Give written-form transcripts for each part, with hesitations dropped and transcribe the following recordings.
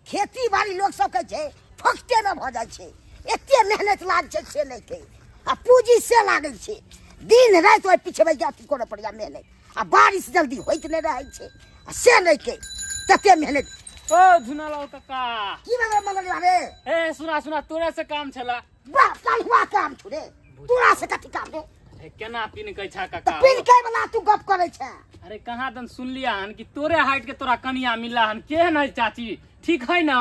खेती बाड़ी लोक सब कहै छै फोकटे मे भऽ जाइ छै, एते मेहनत लाग छै से नहि छै, आ पूंजी से लागै छै, दिन राति ओहि पीछे बैठ अथी करऽ पड़ैया मेहनत, आ बारिश जल्दी होइत नहि रहै छै, आ से नहि छै तते मेहनत। ओ झुनालाल काका, की भेलै मंगलवा रे? ए सुना सुना, तोरे से काम छला। वाह काल्हुआ काम छु रे, तोरा से कथी काम रे? ए, केना पिनकै छा काका? तऽ पिनकै वाला तू गप करै छे। अरे कहाँ दन सुनलिया हन कि तोरे हाइट के तोरा कनिया मिलला हन, केहन है चाची, ठीक है ना?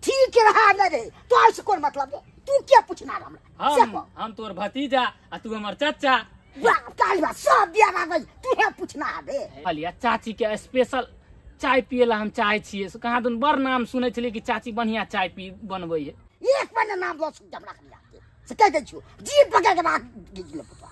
ठीक रहा नहीं रे, तोरा से कोन मतलब रे, तू के पूछना हमरा? हम तोर भतीजा आ तू हमर चाचा। वाह काल्हुआ सब बियाह लागल, तू हे पूछना रे। कहलिया चाची के स्पेशल चाय पिए ला हम चाहे छियै, से कहाँ दन बड़ नाम सुनै छलियै कि चाची बढ़िया चाय पी बनबै है। एक बार नाम लऽ सुन हमरा कनिया के, से कहि दै छियौ जीभ पकड़ के राख गेल पुतवा।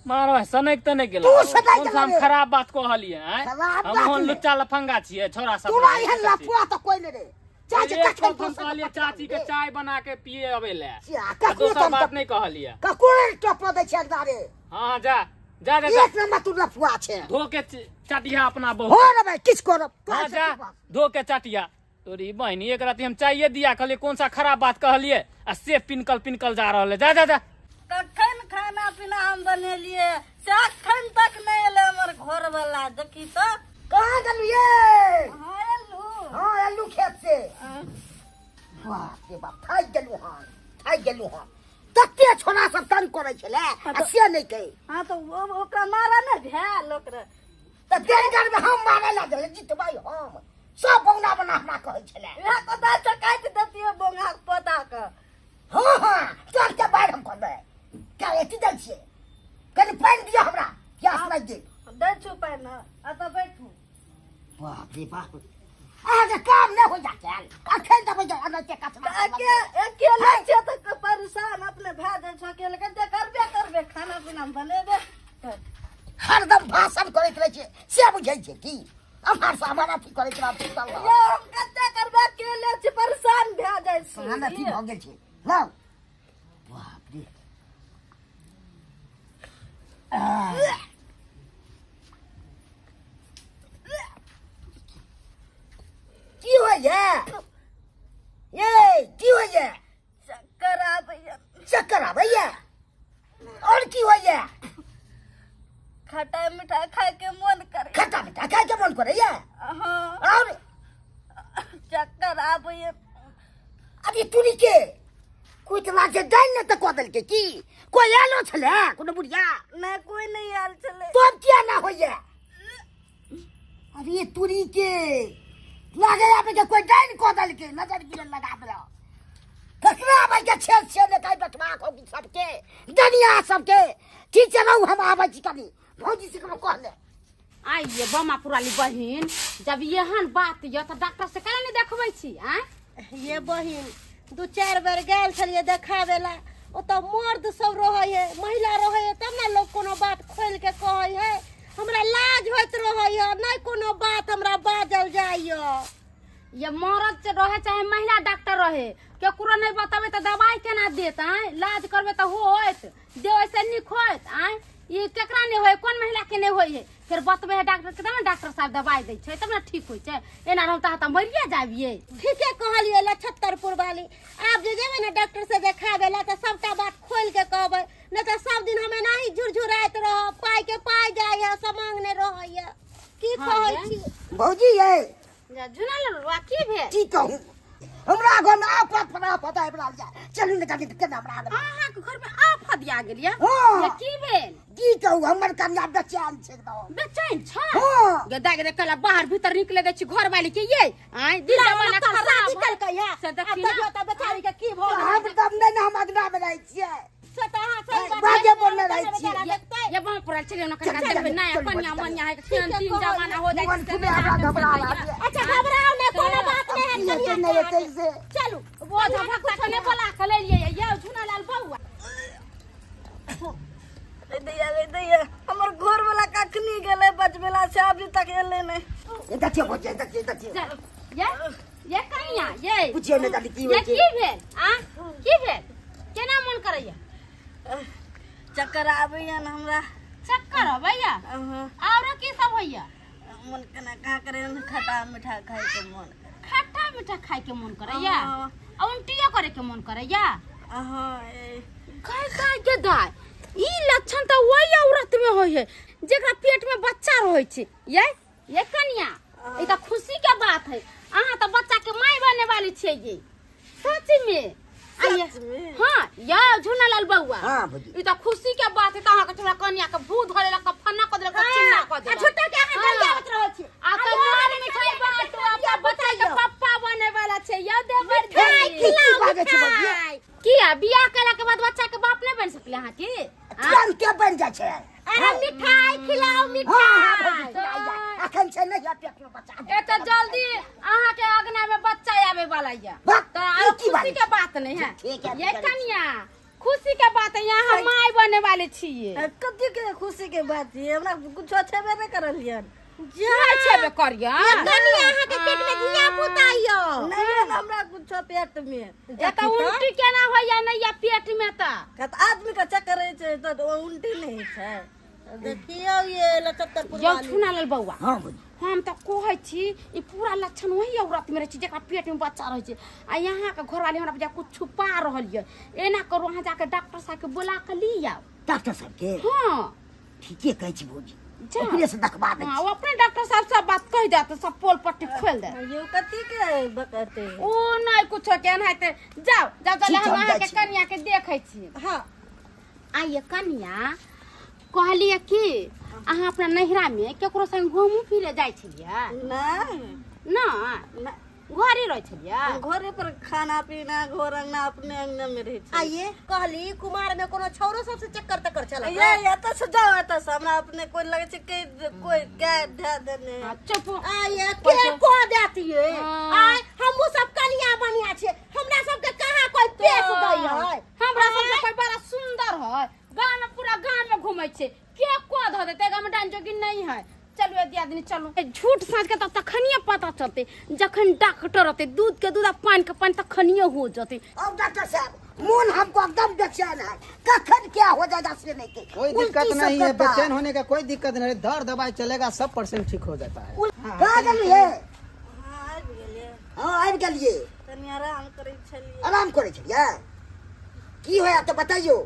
मारो सनक त नहि गेल। तू सनक कौन सा हम गेल रे? खराब बात कहलियै, आँय? खराब हम बात ओहन नहि। लुच्चा लफंगा छियै छोरा सब। तोरा एहन लफुआ तऽ कोइ नहि रे। चाय के एक कखन तो हम दोसर कहलियै पकड़ चाची के रे। चाय बना के पिए अबै ले। से, आ आ ककरो दोसर तऽ हम बात नहि कहलियै। ककरो नहि टपऽ दै छै एकदा रे। हाँ, जा, जा, जा, जा। एक नंबर तू लफुआ छै। धो के चटिया अपना बहु। हो रे भाई, किछु करब। तोरा हाँ, से जा, की बात? धो के चटिया। तोरी बहिनी एक राति हम चाइए दिया कहलियै कौन सा खराब बात कहलियै आ से पिनकल पिनकल जा रहल है। जा जा जा। कखन खाना पीना हम बनेलियै से अखन तक नहि एलै हमर घर वाला, देखी तऽ। कहाँ गेलियै? हाँ, एलू। हाँ, एलू खेत से। बाप रे बाप, थाकि गेलू हन, थाकि गेलू हन। तते छोरा सब तंग करै छलै आ से नहि कहै। हाँ, तऽ ओकरा मारा नहि भेल ओकरा। तऽ देनगर मे हम मारै लए गेलै, जितबै हम। सब बौना बना हमरा कहै छलै। इएह पता छै, काटि देतियै बोंगा के पौधा के। हाँ, हाँ, चल के बाहर हम करबै। क्या एती दै छियै? कनि पानि दिअ हमरा, प्यास लागि गेल। दै छौ पानि, एतऽ बैठू। बाप रे बाप, अहाँके काम नहि होइया कैल, अखन देबै जे एनाहिते कचरा तऽ अकेले छियै तऽ परेशान अपने भए जाइ छौ अकेले, कते करबे करबे खाना पीना बनेबे। हरदम भाषण करैत रहै छै, से बुझै छै की? अमहर से अमहर अथी करैत रहब, सुतल रहब। यौ, हम कते करबे, अकेले छी, परेशान भए जाइ छी। परेशान अथी भऽ गेल छै। लौ। बाप रे। की होइया? ये की होइया? चक्कर आबैया। चक्कर आबैया? और की होइया? खट्टा मीठा खाय के मन करे। खट्टा मीठा खाय के मन करैया? हाँ। और? चक्कर आबैया। अभी तुरी के कोई तो लागे जाइन ने तऽ कऽ देलकै की? कोई आलो छलै कोनो बुढ़िया? नहि, कोई नहि आयल छलै। तब किया ना होइया? अरे तुरी के लागे आबे के कोई डाइन कऽ देलकै, नजर गिरल लगा देलक। ककरा आबै के छेद छेद लेके बैठबाक हो सबके, दनिया सबके। ठीक छै रहू, हम आबै छी कनी भौजी से कनो कहले। आइए बमा पुराली बहिन, जब एहन बात यऽ तऽ डॉक्टर से काहे नहि देखबै छी? आँय ये बहिन, दू चारि बेर गेल छलियै देखाबै ला, ओतऽ मर्द सब रहै है, महिला रहै है, तब ने लोक कोनो बात खोलि के कहै है। हमरा लाज होइत रहै है, नहि कोनो बात हमरा बाजल जाइए। ये मर्द रहे चाहे महिला डॉक्टर रहे, केकरो नहि बतेबै तऽ दवाइ केना देत? आँय लाज करबै तऽ होत, देबै से नीक होत। आँय ई केकरा नहि होय, कोन महिला के नहि होय है? फेर बतबै है डॉक्टर के तब ने डॉक्टर साहब दवाइ दै छै, तब ने ठीक होइ छै। एना रहम तऽ मरिए जाबियै। ठीके कहलियै लछत्तरपुर वाली, आब जे जेबै ने डॉक्टर से देखाबै ला तऽ सबटा बात खोलि के कहबै, नहि तऽ सब दिन हम एनाही झुरझुराइत रहब, पाइ के पाइ जाइ है, समांग नहि रहैया। की कहै छी भौजी? ये झुना ललुआ, की भेल? की कहू, हमरा घर में आफत पर आफत आबि रहल छै। चलू ने कनी केना हमरा आगू। अहाँके घर में आफत आ गेल या? हाँ। ये की भेल? की कहू, हमर कन्या बेचैन छै एकदम। बेचैन छै? हाँ। गे दाइ गे, कला बाहर भीतर निकले दै छी घर वाली के। ये आँय दिन जमाना तोहर खराब शादी है। केलकै है। से देखी आब ना। देखियौ तऽ बेचारी के की भऽ गेलै। हम तब नहि ने, हम अगना में रहै छियै। से तऽ अहाँ सही बात बाजे है, बोलने रहै बेचारा छियै। देखतै। ये बाप पुरा चलियो ना, चल, कनिका चल, देखबै ना, चल, कनिया चल, मनिया है, ठीक तीन है, तीन कहलियै। जमाना हो जाइ मन छै, खुदे हमरा घबरा रहल छै। अच्छा घबराउ नहि, कोनो बात नहि है, अब की हेतै, कनिया नहि हेतै से। चलू। वो झपक तक ने बोला के ले लियै ये झुनालाल बौआ। रे दैया, रे दैया, हमर घर वाला कखनी गेलै बजबेला से अभी तक एलै नहि। ए देखियौ भौजी, ए देखियौ, ए देखियौ। चल, ये ये कनिया, ये पुछियौ ने कनि की ये होइ छै। की भेल? आ की भेल? केना मन करैया? चक्कर आबैया ने हमरा। चक्कर अबैया? हाँ। आरो की सब होइया? मन केना कहाँ करे, खट्टा मीठा खाय के मन करे। खट्टा मीठा खाय के मन करैया हाँ। आ उल्टियो करे के मन करैया हाँ गाय गाय के दाय ई लक्षण तऽ वही औरत में होय है जेकरा पेट में बच्चा रहै छै। ये कनिया ई तऽ खुशी के बात है, अहाँ तऽ बच्चा के माय बने वाली छियै ये सच में। सच में? हाँ या झुनालाल बउआ। हाँ भौजी। ई तऽ खुशी के बात है, तऽ अहाँ के छोरा कनिया के भूत धरे लक फन्ना क देलक चिन्ना क देलक। आ झूठो के अहाँ गरियाबैत रहै छी। आ तऽ मार मिठाई बाँटू, अपना बच्चा के पप्पा बने वाला छै यौ देवर जी। मिठाई की खिलाउ, बाजै छै बबुआ? मिठाई। किया बियाह केला के बाद बच्चा के बाप नहीं बन सकले अहाँ के? तुरंते बन जाइ छै। अरे मिठाई खिलाउ, हाँ, हाँ, मिठाई। भौजी, खिलाइ। अखन छै नहि पेट में बच्चा। ए तऽ जल्दी अहाँ के अंगना में बच्चा आवे वाला या वाह, तऽ ई आरो की खुशी बात के बात नहीं है। ठीक है, ये करै छी। कनिया खुशी के बात है, यहाँ हम माय बने वाले छियै। कथी के खुशी के बात ये, हमरा कुछो छेबे नहि करलियन। नहि छेबे करियन। कनिया अहाँ के पेट में धिया पुता यौ। नहीं हमरा कुछो पेट में। ए तऽ उल्टी केना होइया नहि या पेट में तऽ? कत आदमी के चक्कर रहै छै तऽ उल्टी नहि होइ छै। देखियौ ये लचक्कर यौ झुनालाल बउआ। हाँ भौजी। हम तऽ कहै छी ई पूरा लक्षण वही औरत में रहै छै जेकरा पेट में बच्चा रहै छै। आ यहाँ के घरवाली हमरा बुझा कुछ छुपा रहल ये। एना करू अहाँ जाके डॉक्टर साहब के बोला के ली आउ। डॉक्टर साहब के? हाँ। ठीके कहै छी भौजी। जा। ओकरे से देखबा दै हाँ, छी। ओ अपने डॉक्टर साहब सब बात कहि देत, सब पोल पट्टी खोलि देत। यौ कथी के बकते? ओ नहि कुछो के एनाहिते। जाउ जाउ चल ठीक हम छै, हम अहाँ के जाइ छी। कनिया के देखै छी। हाँ। आइए कनिया कहलियै कि अहाँ अपना नैहरा में केकरो संग घूमू फिरे जाइ छलियै? नहि। नहि? घरे रहै छलियै? घरे पर खाना पीना घर अंगना अपने अंगना में रहै छलियै। आइए कहली कुमार में कोनो छौरो सबसे चक्कर तक्कर चलत? ये एतऽ से जाउ एतऽ से, हमरा अपने कोई लगै छै के कोई गाय धए देने। हाँ, चुप। आइए के को देतियै? हाँ। आइ हमहूँ सब कनिया बनिया छियै, हमरा सबके कहाँ कोई पेश दै है? हमरा सबके कोई बड़ा सुंदर है, गाँव में पूरा गाँव में घूमै छै, के को धऽ देतै? गाँव में डाइन जोगिन नहीं है। चलू ए दियादनी चलू। ए झूठ साँझ के तऽ तखनिये पता चलतै जखन डॉक्टर अतै, दूध के दूध आ पानि के पानि तखनिये हो जतै। अब डॉक्टर साहब मोन हमको एकदम बेचैन है, कखन क्या हो जाएगा से नहीं के। कोई दिक्कत उल्टी सब नहीं है, करता। बेचैन होने का कोई दिक्कत नहीं है, दर दवाई चलेगा सब परसेंट ठीक हो जाता है। कहाँ गेलियै? हाँ, आबि गेलियै। हाँ आबि गेलियै। तनी आराम करै छलियै। आराम करै छलियै? की होया तऽ बतैयौ।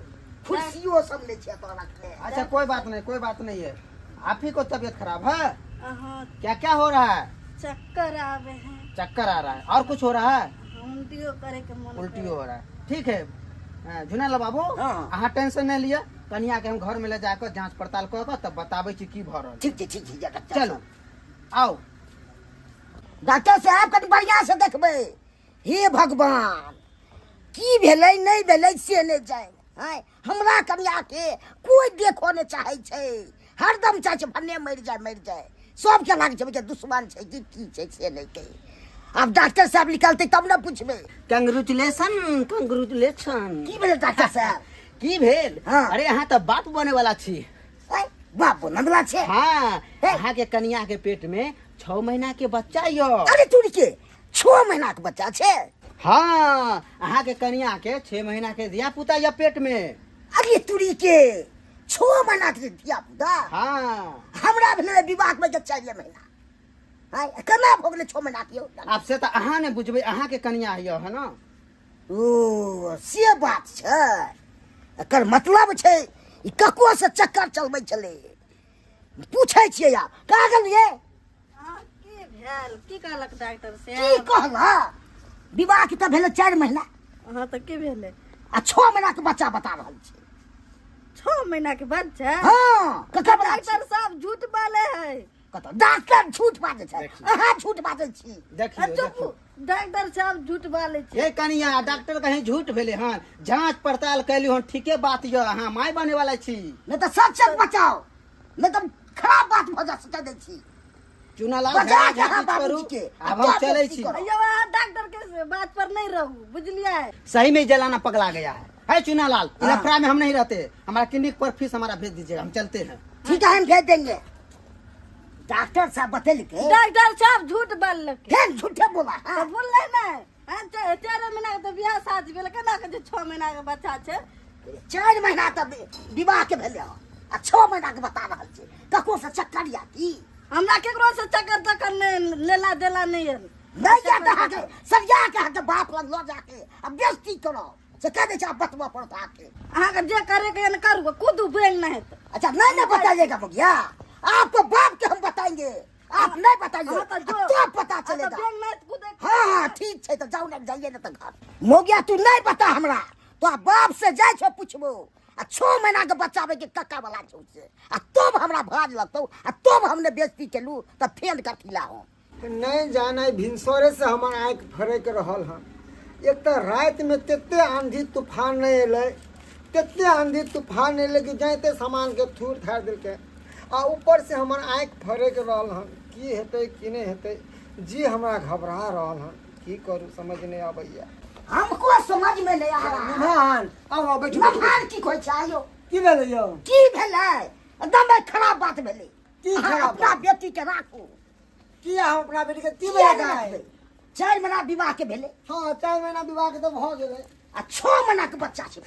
कुर्सियो सब नहि छै एतऽ रखले। अच्छा कोई बात नहीं, कोई बात नहीं है। आप ही को तबीयत खराब है? हाँ। क्या क्या हो रहा है? चक्कर आवे है। चक्कर आ रहा है, और कुछ हो रहा है? उल्टियो करे के मन उल्टियो हो रहा है। ठीक है झुनालाल बाबू, हाँ। अहाँ टेंशन नहीं लिया, कनिया के हम घर में ले जाकर जांच पड़ताल कऽ के तब बताबै छी की भऽ रहल। ठीक छै, ठीक छै, डॉक्टर चलू साहब। आओ। डॉक्टर साहब कनि बढ़िया से देखबै। हे भगवान की भेलै नहि भेलै से नहि जानि। आँय, हमरा कनिया के कोई देखो नहि चाहै छै, हरदम चाहै छै भन्ने मरि जाय मरि जाय। सबके लागै छै जे दुश्मन छै कि की छै से नहि कहि। आब डॉक्टर साहब निकलतै तब ने पुछबै। Congratulation, congratulation. की भेल डॉक्टर साहब? की भेल? हाँ। अरे अहाँ तऽ बाप बने वाला छी। आँय, बाप बने वाला छै? हाँ, हे। अहाँ के कनिया के पेट में 6 महीना के बच्चा यो। अरे तुरी के 6 महीना के बच्चा छै? हाँ, अहाँ के कनिया के 6 महीना के धिया पुता या पेट में। अरे तुरी के 6 महीना के धिया पुता? हाँ। हमरा भेलै विवाह में के 4 महीना। आँय, केना भऽ गेलै 6 महीना के यौ? आब से तऽ अहाँ ने बुझबै, अहाँ के कनिया यौ है ना? ओ से बात छै। एकर मतलब छै ई ककरो से चक्कर चलबै छलै। पूछै छियै आब, कहाँ गेलियै? हाँ, की भेल? की कहलक डॉक्टर से? की कहलक? विवाह के तऽ भेलै 4 महीना। हाँ तऽ की भेलै? आ 6 महीना के बच्चा बता रहल छै। 6 महीना के बच्चा? हाँ, ककर बच्चा? डॉक्टर साहब झूठ बोले है। कतऽ डॉक्टर झूठ बाजै छै? अहाँ झूठ बाजै छी। देखियौ, चुप, देखियौ। डॉक्टर साहब झूठ बोले छै। ए कनिया, डॉक्टर कहीं झूठ भेलै हन, जांच पड़ताल कैली हन, ठीके बात यऽ, अहाँ माय बने वाला छी। नहि तऽ सच सच बचाओ, नहि तऽ खराब बात भऽ जा सकै दै छी। चुनालाल बचा झगड़ा के अहाँ झाँझ करू, बाबूजी के। आब हम क्या चलै बेइज्जती छी। करब? यौ, अहाँ डॉक्टर के बात पर नहीं रहू, बुझलियै? सही में जलाना पगला गया है। है चुनालाल, हाँ। लफड़ा में हम नहीं रहते, हमारा क्लिनिक पर फीस हमारा भेज दीजिएगा, हम चलते हैं। ठीक है, हम भेज देंगे। डॉक्टर साहब बतेलकै। डॉक्टर साहब झूठ बोललकै। फेर झूठे बोला, हाँ? तऽ बोललै नहि। हाँ, 4 महीना के तऽ बियाह शादी भेलै, केना के जे 6 महीना के बच्चा छै? 4 महीना तऽ विवाह के भेलै हँ, आ 6 महीना के बता रहल छै। ककरो से चक्कर या की? हमरा केकरो से चक्कर तक्कर नहि, लेला देला नहि है। नहि जायत अहाँके सरिया के अहाँके बाप लग लऽ जाके आ बेइज्जती करब से कह दै छै। आब बतबऽ पड़त अहाँके। अहाँके जे करे के ने करू, कूदू बेल नहि हेतै। अच्छा, नहीं नहीं बताइएगा मुखिया, आपको बाप के हम बताएंगे, आप नहीं बताइए। हाँ, तो जो- तो पता हाँ, तो चलेगा। बेल नहीं तो कूदे। हाँ हाँ, ठीक छै, तो जाउ ने, जाइए ने। तऽ घर मोगिया तू नहीं बता हमरा तो आ बाप से जाइ छौ पुछबो आ 6 महीना के बच्चा के कक्का वाला छौ से, आ तब हमरा भाज लगतौ आ तब हमने बेइज्जती केलू तऽ फेल कथिला हम नहि जानै। भिनसरे से हमर आँखि फड़कि रहल हन। एक तऽ रातिमे तते आंधी तूफान नहि एलै, तते आंधी तूफान एलै कि जाइते सामानके थूर थारि देलकै, आ ऊपर से हमर आँखि फड़कि रहल हन। की हेतै, की नहि हेतै जी, हमरा घबरा रहल हन। की करू, समझ नहि अबैया। हमको समझ में नहीं आ रहा है। निभान, आउ आउ, बैठू बैठू। नफान की कहै छै आयो? की भेलै यौ? की भेलै? एकदम खराब बात भेलै। की अहाँ खराब अपना बात? बेटी के राखू। किया हम अपना बेटी के की किया भेलै? नहि राखबै? 4 महीना विवाह के भेलै। हँ, 4 महीना विवाह के तऽ भऽ गेलै। आ 6 महीना के बच्चा छै।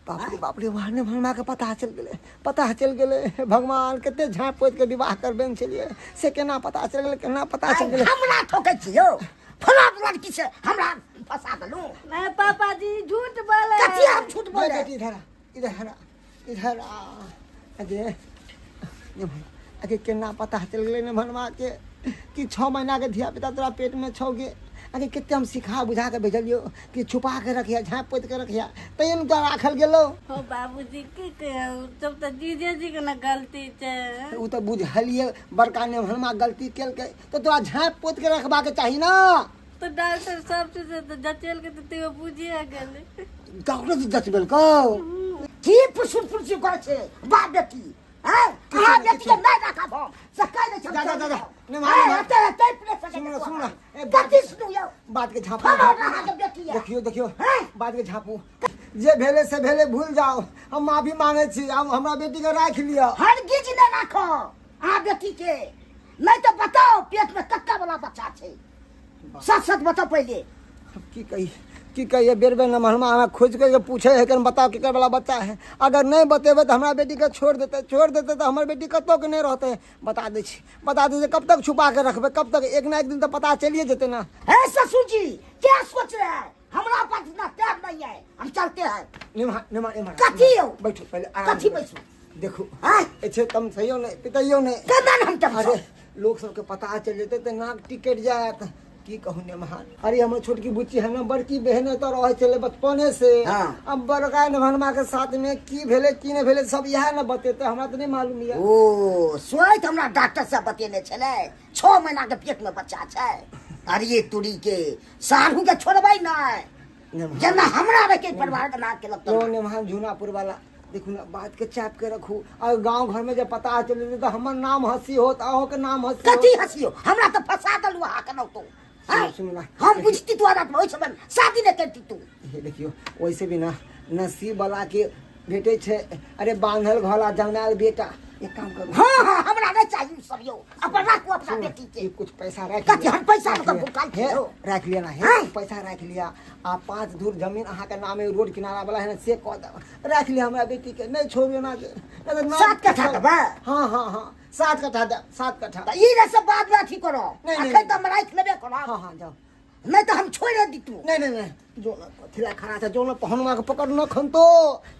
बाप रे बाप रे, वहाँ भगवान के पता चलि गेलै, पता चलि गेलै। हे भगवान, कते झाँपि पोति के विवाह करबेने छलियै, से केना पता चलि गेलै, केना पता चलि गेलै? हमरा ठोकै छी यौ? फलां लड़की से हमरा फंसा देलहुँ। नहीं पापा जी, झूठ बोले। कथी हम झूठ बोले? बेटी, इधर आ, इधर आ, इधर आ। अरे अरे, केना पता चलि गेलै ने भनमा के कि 6 महीना के धिया पुता तोरा पेट में छौ गे? अरे, कते हम सिखा बुझा के भेजलियौ कि छुपा के रखिया, झाँपि पोति के रखिया, तैयो ने तोरा राखल गेलौ। हो बाबूजी, की कहू, सब तऽ जीजे जी के ने गलती छै। ओ तऽ बुझलियै, बड़का नेभनमा गलती केलकै, तऽ तोरा झाँपि पोति के रखबाके चाही ने। तऽ डॉक्टर सब चीज से तऽ जचेल के तऽ तैयो बुझिए गेलै। डॉक्टर से जचबेलकौ? की पुसुर पुसुर करै छै बाप बेटी? हैं, अहाँ बेटी के नहि राखब हम, से कहि दै छी। जा, जा, जा, जा। नहि, हैं, मार, एते एते प्रेस सुनू ना, सुनू ना। ए, कथी सुनू यौ? बात के झाँपू। फलां अहाँके बेटी यऽ। देखियौ देखियौ। हैं? बात के झाँपू। जे भेलै से भेलै, भूल जाओ। हम माफी मांगे छी, हम हमरा बेटी के राखि लिअ। हरगिज नहि राखब अहाँ बेटी के। नहीं तऽ बताओ, पेट में कक्का वाला बच्चा छै? सच सच बताओ पहिले। की कही, की कहिए, बेर बेर नमहरमा हमरा खोजि के पूछे है कि बताओ केकर वाला बच्चा है। अगर नहीं बतेबै तऽ हमरा बेटी के छोड़ देतै, छोड़ देतै तऽ हमर बेटी कतौ के नहीं रहतै। बता दै छी, बता दै छी। कब तक छुपा के रखबै, कब तक? एक ना एक दिन तऽ पता चलिए जेतै ना। है ससुर जी, क्या सोच रहे हैं? हमरा पास इतना टाइम नहीं है, हम चलते हैं। निम्हा निम्हा निम्हा। कथी यौ? बैठू पहिले आराम कथी से। बैठू? देखू। हैं? एछे तम सहियो नहीं, पितैयो नहीं। केना ने हम तम? अरे, लोक सबके पता चलि जेतै तऽ नाक टिकट जायत। की कहू नेमहान, अरे हमर छोटकी बुच्ची है ने, बड़की बहन तऽ रहै छलै बचपने से। हाँ। अब बड़का नेमहनमा के साथ में की भेलै, की नहि भेलै, सब इएह ने बतेतै, हमरा तऽ नहि मालूम यऽ। ओ सोइत हमरा डॉक्टर साहब बतेने छलै, 6 महीना के पेट में बच्चा छै। अरे तुरी के साढ़ू के छोड़बै नहि। नेमहान। जेना हमरा रखे परिवार के नाक केलक यो तेना। नेमहान, जूनापुर वाला, देखू ने, बात के चाप के रखू। और गांव घर में जब पता चल जेतै तऽ हमर नाम हंसी होत, अहूँ के नाम हंसी कथी होत। हंसियो? हमरा तऽ फंसा देलू अहाँ केना तो। सुनू, सुनू ना। हम बुझती तू रात में ओहि समय शादी नहि करती तू। हे देखियौ, वैसे भी ना नसीब वाला के भेटै छै। अरे, बांधल घोला जमायल बेटा। एक काम करू। हाँ हाँ, हमरा नहीं चाहिए सब यौ, अपन राखू अपना बेटी के। ये कुछ पैसा राख कथी? लिअ। हम पैसा राख लऽ कऽ लिअ। भुकाल हे, छियौ। राख लिअ ना, हे हाँ? पैसा राख लिअ, आ 5 धूर जमीन अहाँ के नामे रोड किनारा वाला है ना, से कऽ देब। राख लिअ हमरा बेटी के, नहीं छोड़ियो ना के। नहीं तऽ नाम 7 कट्ठा देबै? हाँ हाँ हाँ, 7 कट्ठा देब, 7 कट्ठा। तऽ ई रे सब बाद में अथी करब। नहीं, नहीं, अखन तऽ हम राखि लेबे करब। हाँ हाँ, जाओ। नहीं तऽ हम छोड़ि दितू। नहीं नहीं नहीं, जो ना कथिला खड़ा छै, जो ना पहनुआ के पकड़ न खन तो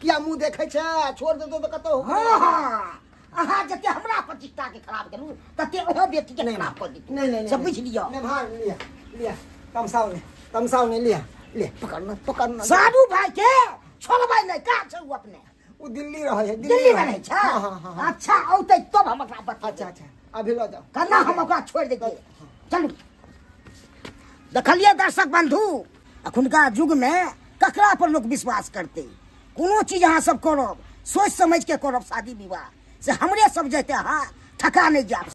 किया मुंह देखै छै, छोड़ देतौ तऽ कतौ। हाँ हाँ, अहाँ जते हमरा प्रतिष्ठा के खराब केलू तते ओहो बेटी के खराब कऽ दितू। नहीं नहीं नहीं। से बुझि लिअ। नहीं भाग, लिया लिया, तमसाओ नहीं, तमसाओ नहीं, लिया लिया, पकड़ना पकड़ना। साधु भाई के छोड़बै नहि। का छै उ अपने? वो दिल्ली रहे है। दिल्ली में रहै छै? हाँ हाँ हाँ हाँ। अच्छा, औतै तब हम ओकरा बतेबै। अच्छा अच्छा, अभी लऽ जाओ। केना हम ओकरा छोड़ि दै छियै? चलू। देखलियै दर्शक बंधु, अखुनका युग में ककरा पर लोक विश्वास करतै? कोनो चीज अहाँ सब करब, सोचि समझि के करब। शादी विवाह से हमरे सब जेतै, अहाँ ठका नहि जायब।